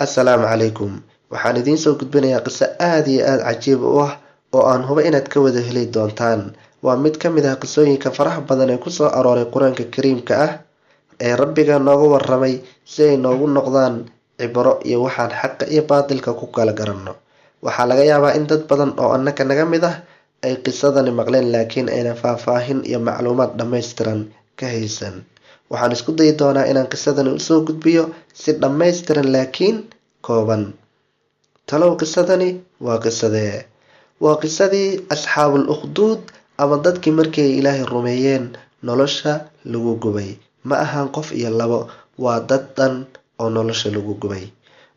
Assalaamu calaykum. Waxaan idiin soo gudbinayaa qiso aada iyo aada cajiib u ah oo aan hubo inaad ka wada heli doontaan. Waa mid ka mid ah qisooyinka faraha badan ee kusoo arooray Qur-aanka Kariimka ah ee Rabbiga nooga waramay si ay noogu noqdaan cibro iyo waxaan xaqa iyo baatilka ku kala garanno. Waxaa laga yaabaa in dad badan oo annaka naga mid ah ay qisadani maqleen, laakiin ayna faahfaahin iyo macluumaad dhammaystiran ka haysan. Waxaan isku dayi doonaa inaan qisadani usoo gudbiyo si dhammaystiran laakiin kooban. Talow qisadani waa qisadee? Waa qisadii asxaabul ukhduud, ama dadkii markii ay Ilaahay rumeeyeen nolosha lagu gubay. Ma ahan qof iyo labo, waa dad dhan oo nolosha lagu gubay.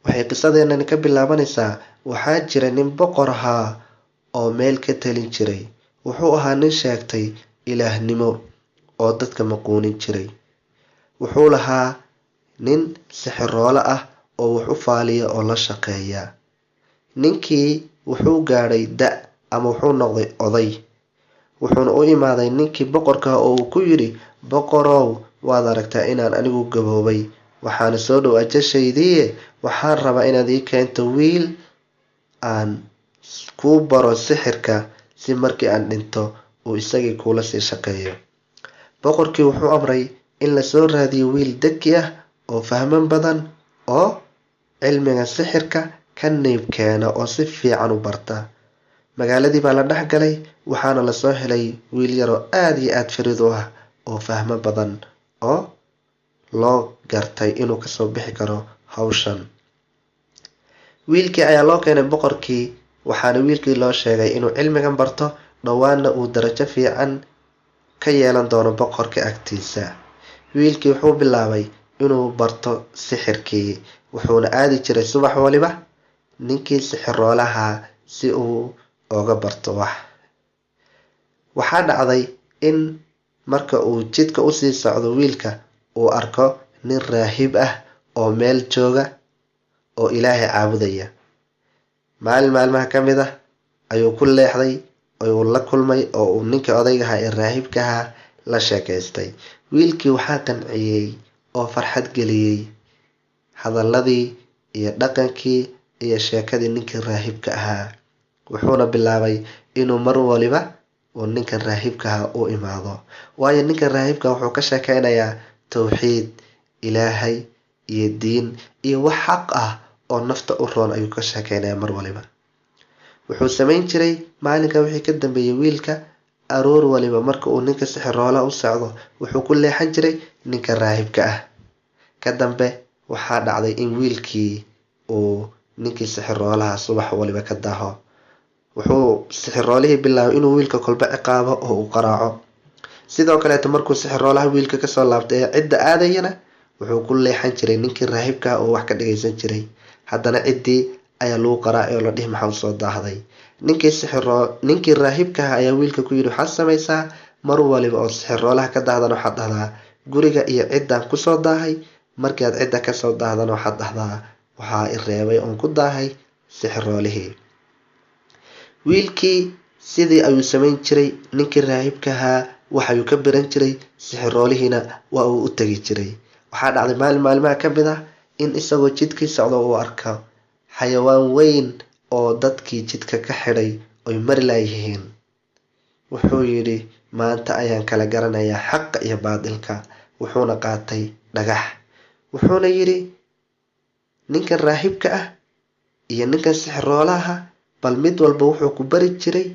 Waxay qisadeenani ka bilaabanaysaa, waxaa jira nin boqor ahaa oo meel ka talin jiray. Wuxuu ahaa nin sheegtay ilaahnimo oo dadka maquunin jiray. Wuxuu lahaa nin sixiroole ah oo wax u faaliya oo la shaqeeya. Ninkii wuxuu gaadhay da' ama wuxuu noqday oday. Wuxuuna u imaaday ninkii boqorka oo uu ku yidhi, "Boqorow, waad aragtaa inaan anigu gaboobay, waxaana soo dhow ajashaydiiye. Waxaan rabaa inaad ii keento wiil aan kuu baro sixirka, si markii aan dhinto uu isagii kuula sii shaqeeyo." Boqorkii wuxuu amray in lasoo raadiyo wiil deki ah oo fahman badan oo cilmiga sixirka ka neyb keena oo si fiican u barta. Magaaladii baa la dhex galay, waxaana lasoo helay wiil yaroo aada iyo aada fariid u ah oo fahmo badan oo loo gartay inuu kasoo bixi karo hawshan. Wiilkii ayaa loo keenay boqorkii, waxaana wiilkii loo sheegay inuu cilmigan barto, dhowaanna uu darajo fiican ka yeelan doono boqorka agtiisa. Wiilkii wuxuu bilaabay inuu barto sixirkii, wuxuuna aadi jiray subax waliba ninkii sixiroolaha si uu oga barto wax. Waxaa dhacday in marka uu jidka usii socdo wiilka uu arko nin raahib ah oo meel jooga oo Ilaahay caabudaya. Maalin maalmaha ka mid ah ayuu ku leexday oo la kulmay oo uu ninkii odayga ahaa ee raahibka ahaa la sheekaystay. Wiilkii waxaa qanciyey oo farxad geliyey hadalladii iyo dhaqankii iyo sheekadii ninkii raahibka ahaa, wuxuuna bilaabay inuu mar waliba uu ninkan raahibka ahaa u imaado, waayo ninkan raahibka wuxuu ka sheekeynayaa towxiid Ilaahay iyo diin iyo wax xaq ah oo nafta u roon ayuu ka sheekeynayaa mar waliba. Wuxuu samayn jiray maalinka wixii ka dambeeyey, wiilka aroor waliba marka uu ninka sixiroolaha u socdo wuxuu ku leexan jiray ninka raahibka ah. Ka dambe waxaa dhacday in wiilkii uu ninkii sixiroolaha subax waliba ka daaho. Wuxuu sixiroolihii bilaabay inuu wiilka kolba ciqaabo oo uu qaraaco. Sidoo kaleeto markuu sixiroolaha wiilka kasoo laabtay ee cidda aadayana, wuxuu ku leexan jiray ninkii raahibka ah oo wax ka dhageysan jiray. Haddana ciddii ayaa lagu qaraacay oo la dhihi, "Maxaa usoo daahday?" Ninkii raahibka ah ayaa wiilka ku yidhi, "Waxaad samaysaa, mar waliba oo sixiroolaha ka daahdana waxaad dhahdaa guriga iyo ciddaan kusoo daahay, markii aad cidda kasoo daahdana waxaad dhahdaa waxaa i reebay oon ku daahay sixiroolihii." Wiilkii sidii ayuu samayn jiray. Ninkii raahibka ahaa waxayuu ka biran jiray, sixiroolihiina waa uu u tegi jiray. Waxaa dhacday maalin maalmaha ka mid ah in isagoo jidkii socdo uu arko xayawaan weyn oo dadkii jidka ka xidhay oy mari laayihiin. Wuxuu yidhi, "Maanta ayaan kala garanayaa xaqa iyo baadilka." Wuxuuna qaatay dhagax, wuxuuna yidhi, "Ninkan raahibka ah iyo ninkan sixiroolaha, bal mid walba wuxuu ku bari jiray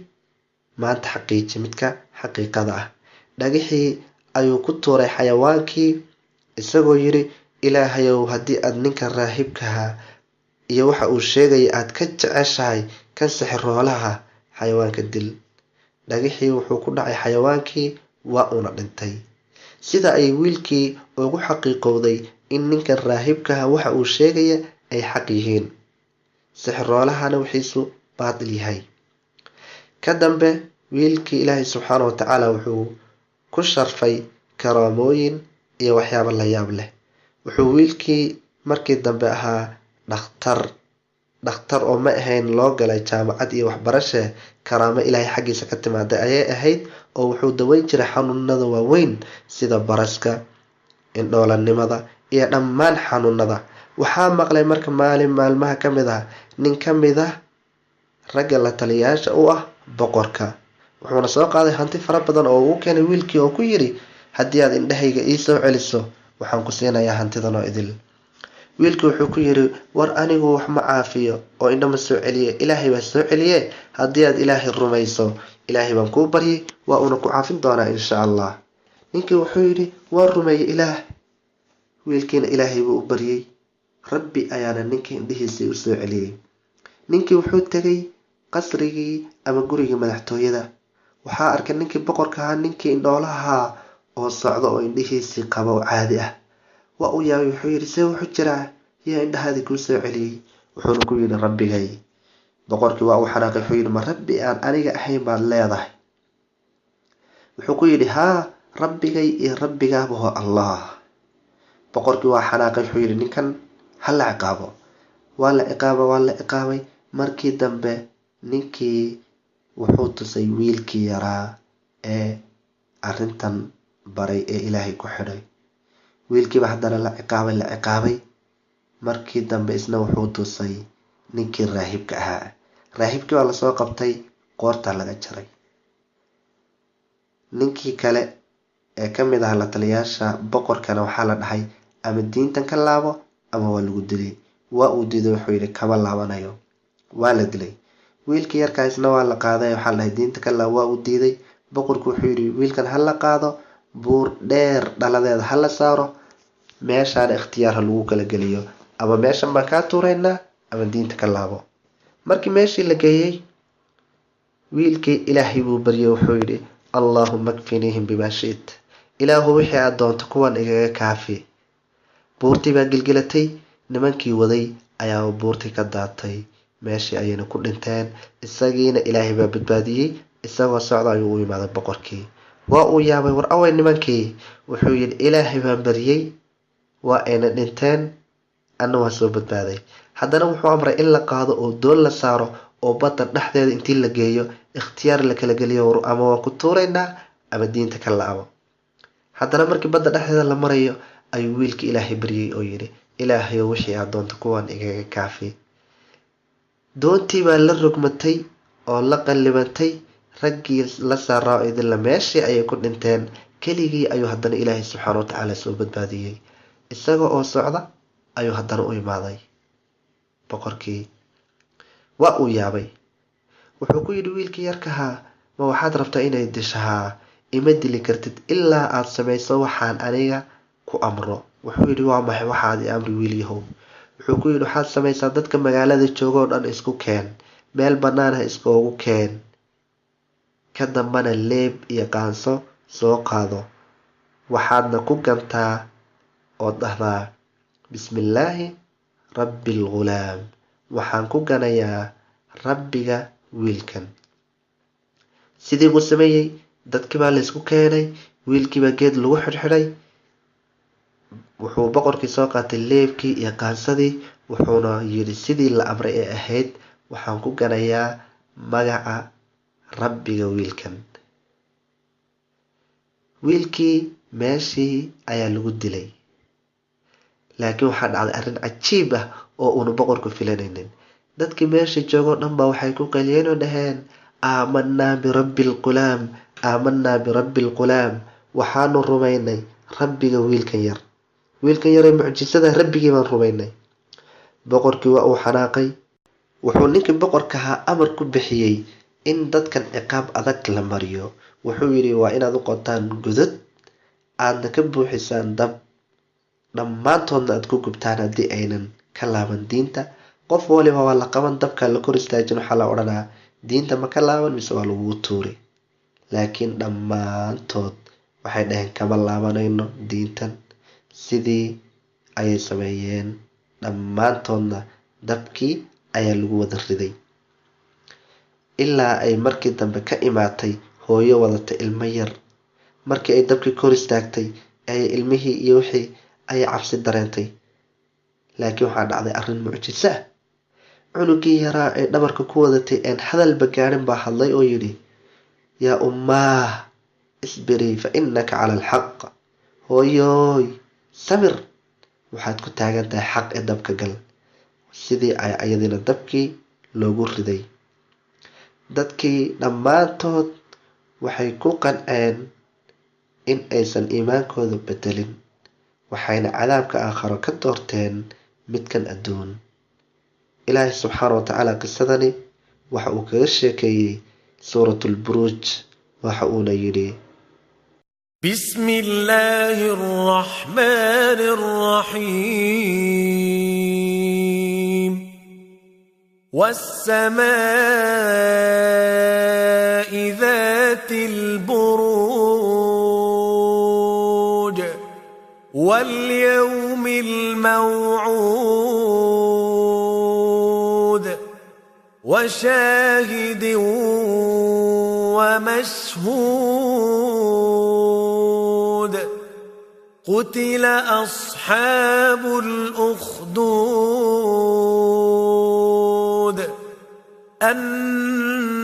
maanta xaqiiji midka xaqiiqada ah." Dhagixii ayuu ku tuuray xayawaankii, isagoo yidhi, "Ilaahayow, haddii aad ninkan raahibkaha iyo waxa uu sheegaya aad ka jeceshahay kan sixiroolaha, xayawaanka dil." Dhagixii wuxuu ku dhacay xayawaankii, waa uuna dhintay. Sida ay wiilkii ugu xaqiiqowday in ninkan raahibkaha waxa uu sheegaya ay xaq yihiin, sixiroolahana wixiisu baatil yahay. Ka dambe wiilkii Ilaahay subxaana wa tacaala wuxuu ku sharfay karaamooyin iyo waxyaabo la yaab leh. Wuxuu wiilkii markii dambe ahaa dhakhtar. Dhakhtar oo ma ahayn loo galay jaamacad iyo waxbarashe, karaamo Ilaahay xaggiisa ka timaaday ayay ahayd, oo wuxuu daweyn jiray xanuunada waaweyn sida baraska, indhoolanimada iyo dhammaan xanuunada. Waxaa maqlay marka maalin maalmaha ka mid ah nin ka mid ah ragga la taliyayaasha u ah boqorka, wuxuuna soo qaaday hanti fara badan oo uu keenay wiilkii oo ku yidhi, haddii aad indhahayga ii soo celiso waxaan ku siinayaa hantidan oo idil. Wiilkii wuxuu ku yidhi, war anigu wax ma caafiyo oo indho ma soo celiye, Ilaahay baa soo celiye, haddii aad Ilaahay rumayso Ilaahay baan kuu baryay, waa uuna ku caafin doonaa insha Allah. Ninkii wuxuu yidhi, waan rumeeyey Ilaah. Wiilkiina Ilaahay buu u baryay, Rabbi ayaana ninkii indhihiisii u soo celiyey. Ninkii wuxuu tegay qasrigii ama gurigii madaxtooyada. Waxaa arkay ninkii boqorka ahaa ninkii indhoolaha oo socda oo indhihiisii qaba oo caadi ah. Waa uu yaabay, wuxuu yidhi, see wuxuu jiraa, yaa indhahaadii kuu soo celiyey? Wuxuuna ku yidhi, rabbigay. Boqorkii waa uu xanaaqay, wuxuu yidhi, ma rabbi aan aniga ahayn baad leedahay? Wuxuu ku yidhi, haa, rabbigay iyo rabbigaaba waa Allah. Boqorkii waa xanaaqay, wuxuu yidhi, ninkan ha la ciqaabo. Waa la ciqaaba, waa la ciqaabay. Markii dambe ninkii wuxuu tusay wiilkii yaraa ee arrintan baray ee Ilaahay ku xidhay. Wiilkiiba haddana la ciqaabay, la ciqaabay. Markii dambe isna wuxuu tusay ninkii raahibka ahaa. Raahibkii baa lasoo qabtay, qoorta laga jaray. Ninkii kale ee ka mid ah la taliyayaasha boqorkana waxaa la dhahay, ama diintan ka laabo ama waa lagu dilay. Waa uu diiday, wuxuu yidhi kama laabanayo. Waa la dilay. Wiilkii yarkaa isna waa la qaaday, waxaa la dhahay diinta ka laabo, waa uu diiday. Boqorku wuxuu yidhi, wiilkan ha la qaado, buur dheer dhaladeeda ha la saaro, meeshaana ikhtiyaar ha lagu kala geliyo, ama meeshan baan kaa tuuraynaa ama diinta ka laabo. Markii meeshii la geeyey, wiilkii Ilaahay buu baryay, wuxuu yidhi, Allaahumma kfiniihim bimaa shi't, Ilaahu wixii aad doonto kuwan igaga kaafi. Buurtii baa gilgilatay, nimankii waday ayaa buurtii ka daatay, meeshii ayayna ku dhinteen. Isagiina Ilaahay baa badbaadiyey. Isagoo socda ayuu u imaaday boqorkii. Waa uu yaabay, war away nimankii? Wuxuu yidhi, Ilaahay baan baryay, waa ayna dhinteen, anna waan soo badbaaday. Haddana wuxuu amray in la qaado oo doon la saaro oo badda dhexdeeda intii la geeyo ikhtiyaar la kala geliyo, ama waan ku tuuraynaa ama diinta ka laabo. Haddana markii badda dhexdeeda la marayo ayuu wiilkii Ilaahay baryay oo yidhi, Ilaahayow wixii aad doonto kuwan igaga kaafi. Doontii baa la rogmatay oo la qallibantay, raggii la saaraa idinla meeshii ayay ku dhinteen. Keligii ayuu haddana Ilaahay subxaana watacaala soo badbaadiyey. Isaga oo socda ayuu haddana u imaaday boqorkii. Waa uu yaabay, wuxuu ku yidhi wiilkii yarkahaa, ma waxaad rabtaa inay dishahaa? Ima dili kartid ilaa aad samayso waxaan aniga ku amro. Wuxuu yidhi, waa maxay waxaad i amri wiil yahow? Wuxuu ku yidhi, waxaad samaysaa dadka magaalada jooga oo dhan isku keen, meel bannaan ha iskoogu keen, ka dambana leeb iyo qaanso soo qaado, waxaadna ku gantaa ood dhahdaa, bismillaahi rabbi alghulaam, waxaan ku ganayaa rabbiga wiilkan. Sidii buu sameeyey, dadkii baa laysku keenay, wiilkii baa geed lagu xidhxidhay. Wuxuu boqorkii soo qaatay leebkii iyo qaansadii, wuxuuna yidhi sidii la amray ee ahayd, waxaan ku ganayaa magaca rabbiga wiilkan. Wiilkii meeshii ayaa lagu dilay. Laakiin waxaa dhacday arrin cajiib ah oo uuna boqorku filanaynin. Dadkii meesha joogoo dhan baa waxay ku qaliyeen oo dhaheen, aamanaa birabbi alghulaam, aamanaa birabbi alghulaam, waxaanu rumaynay rabbiga wiilkan yar. Wiilkan yaree mucjisada rabbigii baan rumaynay. Boqorkii waa uu xanaaqay. Wuxuu ninkii boqorka ahaa amar ku bixiyey in dadkan ciqaab adag la mariyo. Wuxuu yidhi, waa inaad u qotaan godad, aadna ka buuxisaan dab, dhammaantoodna aad ku gubtaan haddii aynan ka laaban diinta. Qof waliba waa la qaban, dabkaa la kor istaajin, waxaa la odhanaa diinta ma ka laaban mise waa lagugu tuuri. Laakiin dhammaantood waxay dhaheen kama laabanayno diintan. Sidii ayay sameeyeen, dhammaantoodna dabkii ayaa lagu wada riday, ilaa ay markii dambe ka imaatay hooyo wadata ilmo yar. Markii ay dabkii kor istaagtay ayay ilmihii iyo wixii ayay cabsi dareentay. Laakiin waxaa dhacday arrin mucjiso ah. Cunugii yaraa ee dhabarka ku wadatay een hadalba gaadhin baa hadlay oo yidhi, yaa ummaah isbirii fa innaka cala alxaq, hooyooy samir, Waxaad ku taagan tahay xaq ee dabka gal. Sidii ay ayadina dabkii loogu riday. Dadkii dhammaantood waxay ku qanceen in aysan iimaankooda bedelin, waxayna cadaabka aakharo ka doorteen midkan adduun. Ilaahay subxaana wa tacaala qisadani waxa uu kaga sheekeeyey Suuratulburuuj, waxa uuna yidhi: بسم الله الرحمن الرحيم. والسماء ذات البروج، واليوم الموعود، وشاهد ومشهود. قتل أصحاب الأخدود،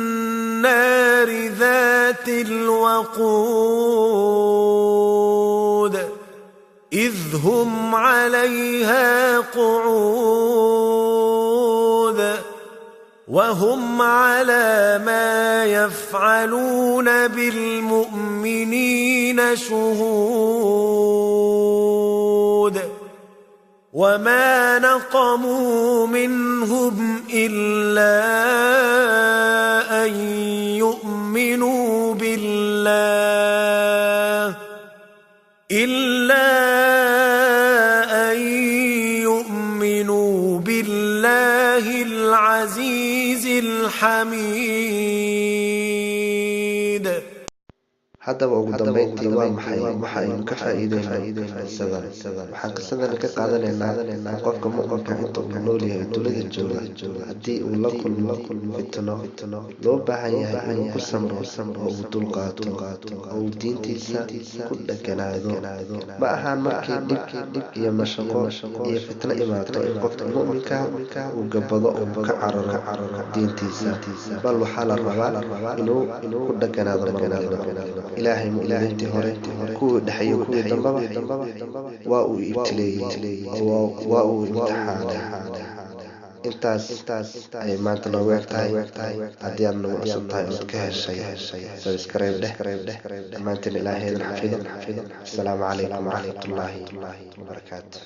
النار ذات الوقود، إذ هم عليها قعود، وهم على ما يفعلون بالمؤمنين شهود. وما نقموا منهم إلا أن يؤمنوا بالله إلا أن يؤمنوا بالله العزيز الحميد. Haddaba, ugu dambeyntii, waa maxay waxa aynu ka faa-iideyno qisadan? Waxaan qisadan ka qaadanaynaa in qofka mu'minka inta uu nool yahay, dunida jooga, haddii uu la kulmo fitno, loo baahan yahay inuu ku samro oo uu dulqaato oo uu diintiisa ku dheganaado. Ma ahaan markii dhib iyo mashaqo iyo fitno imaato in qofka mu'minka uu gabado oo uu ka cararo diintiisa, bal waxaa la rabaa inuu ku dheganaado mar waliba. Ilaahay mu'miniintii hore, kuwii dhexe iyo kuwii dambaba waa uu ibtileeyey oo waa uu imtixaanay. Intaas ayay maanta noogu eg tahay. Haddii aad nagu cusub tahay ood ka heshay, subscribe dheh. Dhammaantiin Ilaahay idin xafido. Asalaamu calaykum waraxmatullaahi wabarakaatu.